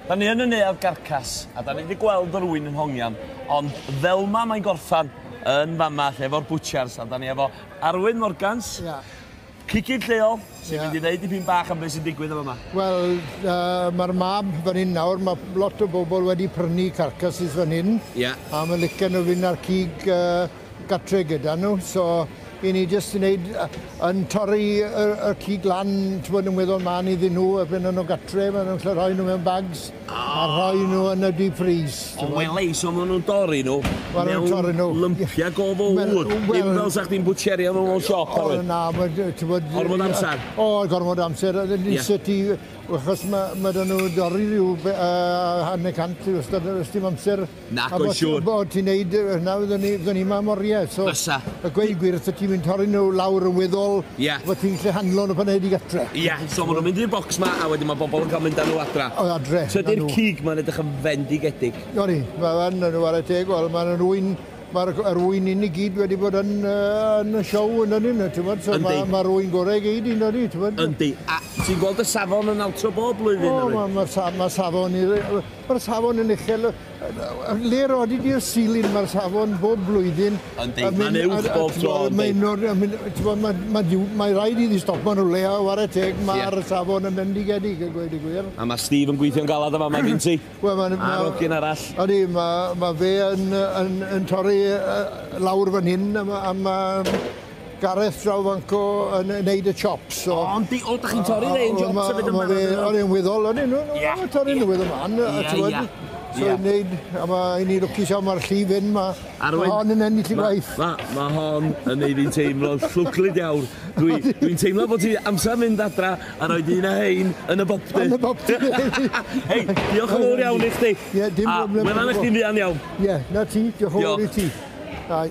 Da ni yn y neuadd garcas, a da ni wedi gweld yr ŵyn yn hongian, ond fel ma mae'n gorffan yn fama, lle efo'r bwtsiars, a da ni efo Arwyn Morgans, yeah. Cigydd lleol, sy'n mynd i ddeud dipyn bach am beth sy'n digwydd efo yma. Wel, mae'r mab fan hyn nawr, mae lot o bobl wedi prynu carcasses fan hyn, a mae'n licio nhw fynd â'r cig gatre gyda nhw, so i ni jyst yn neud, yn torri y cig lan, ti'n bod yn weddol man iddyn nhw, erbyn nhw gatre, maen nhw'n rhoi nhw mewn bags, a rhoi nhw yn y deep freeze. O, wel ei, so maen nhw'n dorri nhw mewn lympiau go fawr, ddim fel sa chdi'n bwtcherio nhw mewn siop. O, na, ti'n bod... Gormod amser? O, gormod amser, ti, achos mae dyn nhw dorri rhyw 150, os dim amser. Nac oes siŵr. Bod ti'n neud, na, fyddwn ni ma am oriau. So, fysa. Y gweud gwir, os ti'n mynd torri nhw lawr yn weddol, fod ti'n lle handlo nhw pan neud i gatre. Ie, so maen nhw'n mynd i'r bocs ma, a wedyn mae bobl yn cael mynd â nhw adra. O, adre. So ydy'r cig ma'n edrych yn fendigedig? Odi, mae'n chwarae teg, wel, mae'n rwy'n... Mae'r ŵyn un i gyd wedi bod yn y siow yn ydyn, ti'n bod? So mae'r ŵyn gorau gyd yn ydyn, ti'n bod? Yndi. A ti'n gweld y safon yn altro bob blwyddyn? O, mae'r safon yn uchel. Le rodi di'r silin, mae'r safon bob blwyddyn. Yndi, mae'n uwch bob tro, yndi. Mae rhaid iddi stopo yn rhywle, a whare teg, mae'r safon yn bendigedig, a gweud y gwir. A mae Steve yn gweithio'n galad yma, mae gen ti. A'r hogyn arall. Yndi, mae fe yn torri lawr fan hyn, a mae Gareth draw fanco yn neud y chops. O, yndi, o, da chi'n torri rei yn chops hefyd yn barod? O'n i'n weddol, o'n i'n torri'n weddol man. So i'n neud, a mae ni'n lwcus iawn, mae'r llif hyn, mae hon yn ennill i gwaith. Mae hon yn neud fi'n teimlo'n llwglyd iawn. Dwi'n teimlo bod ti amser mynd adra a rhoi un a hein yn y bopty. Yn y bopty. Hei, diolch yn fawr iawn i chdi. Ie, dim problem. A welan i chdi'n fuan iawn. Ie, na ti, diolch yn fawr i ti. Ai.